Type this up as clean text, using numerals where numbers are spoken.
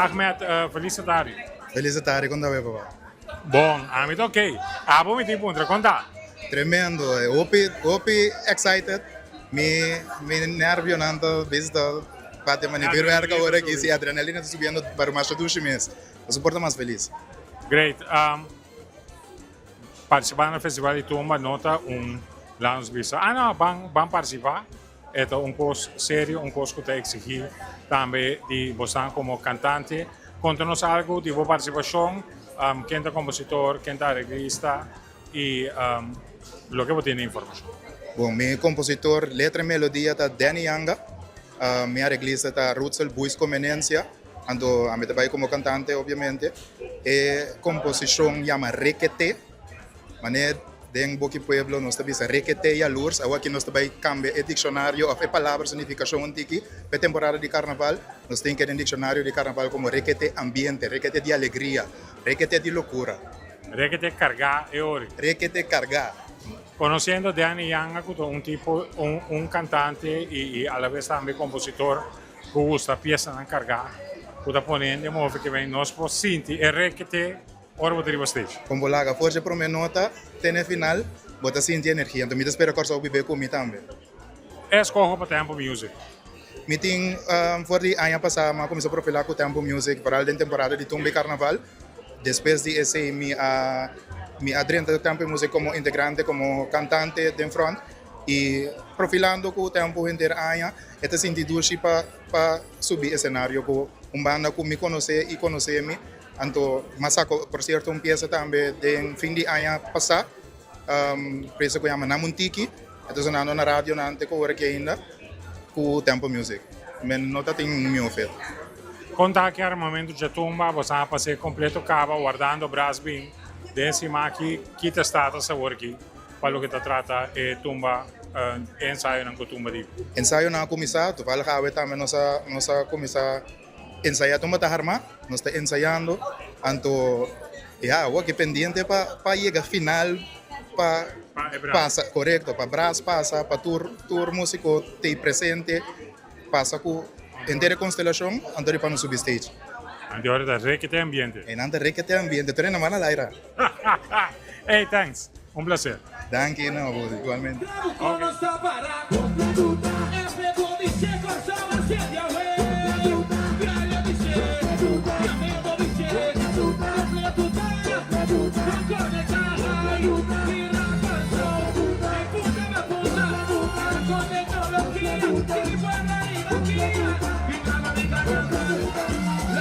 Ahmed, felis tardi. Felis tardi, kon ta bay papa? Bon, ami ta ok. Abo mi tin puntra, kon ta? Tremendo, hopi hopi excited. Mi mi nervionan ta bisa ta bati manera vuurwerk awor aki, si adrenalina ta subiendo pero masha dushi mes. Nos por ta mas felis. Great. Participa na festival di tumba no ta un laat nos bisa, ah no, ban ban participa. E ta un kos serio, un kos ku ta eksigí tambe di bosan komo kantante. Konta nos algu di bo partisipashon, ken ta kompositor, ken ta areglista i loke bo tin di informashon. Bon, mi kompositor, letra i melodia ta Danny Yanga, mi areglista ta Rutsel Buis Comenencia, anto ami ta bai komo kantante obiamente. E komposishon yama Rekete. Manera den Boki Pueblo nos ta bisa rekete yalurs, awor aki nos ta bai kambia e dikshonario òf e palabra su nifikashon un tiki. Pa e temporada di karnaval nos tin keda den dikshonario di karnaval komo rekete ambiente, rekete di alegria, rekete di lokura. Rekete kargá e ori. Rekete kargá. Konosiendo Danny Yanga ku ta un tipo, un kantante i alabes tambe kompositor ku gusta piesanan kargá ku ta pone hende move ke bai nos por sinti e rekete. Ora bo ta riba stage. Kon bo laga for dje prome nota te na e final, bo ta sinti energia. Anto mi ta spera Kòrsou bib'é ku mi tambe. E eskoho pa Tempo Music. Mi tin for di aña pasá mi a kuminsá profilá ku Tempo Music, foral den temporada di tumba i karnaval. Despues di esei mi a mi a drenta Tempo Music komo integrante, komo kantante den front i profilando ku Tempo henter aña e ta sinti dushi pa pa subi esenario ku un banda ku mi konosé i konosé mi. Anto m'a saco por cierto un pieza tambe den fin di aña pasa, pieza cu yama Namuntiki, e ta sonando na radionan te cu ora aki ainda cu Tempo Music. Men no ta tin un mihó fet. Con ta aki armamento dje tumba, bo sa pas'é completo caba wardando brass bin den sima aki, ki ta status awor aki pa loke ta trata e tumba, e ensayonan cu tumba di? Ensayonan a cuminsa, toevallig awe tambe nos a nos a cuminsa. Ensayá tumba ta harmá, nos ta ensayando, anto ya awor ke pendiente pa pa yega final pa pasa, korekto, pa bras pasa, pa tur tur músiko tei presente, pasa ku henter e konstelashon, anto di pa nos subi stage. Anto ora ta rekete ambiente. Einan ta rekete ambiente, tur e nan ban al aira. Ey, thanks. Un placer. Danki no, igualmente.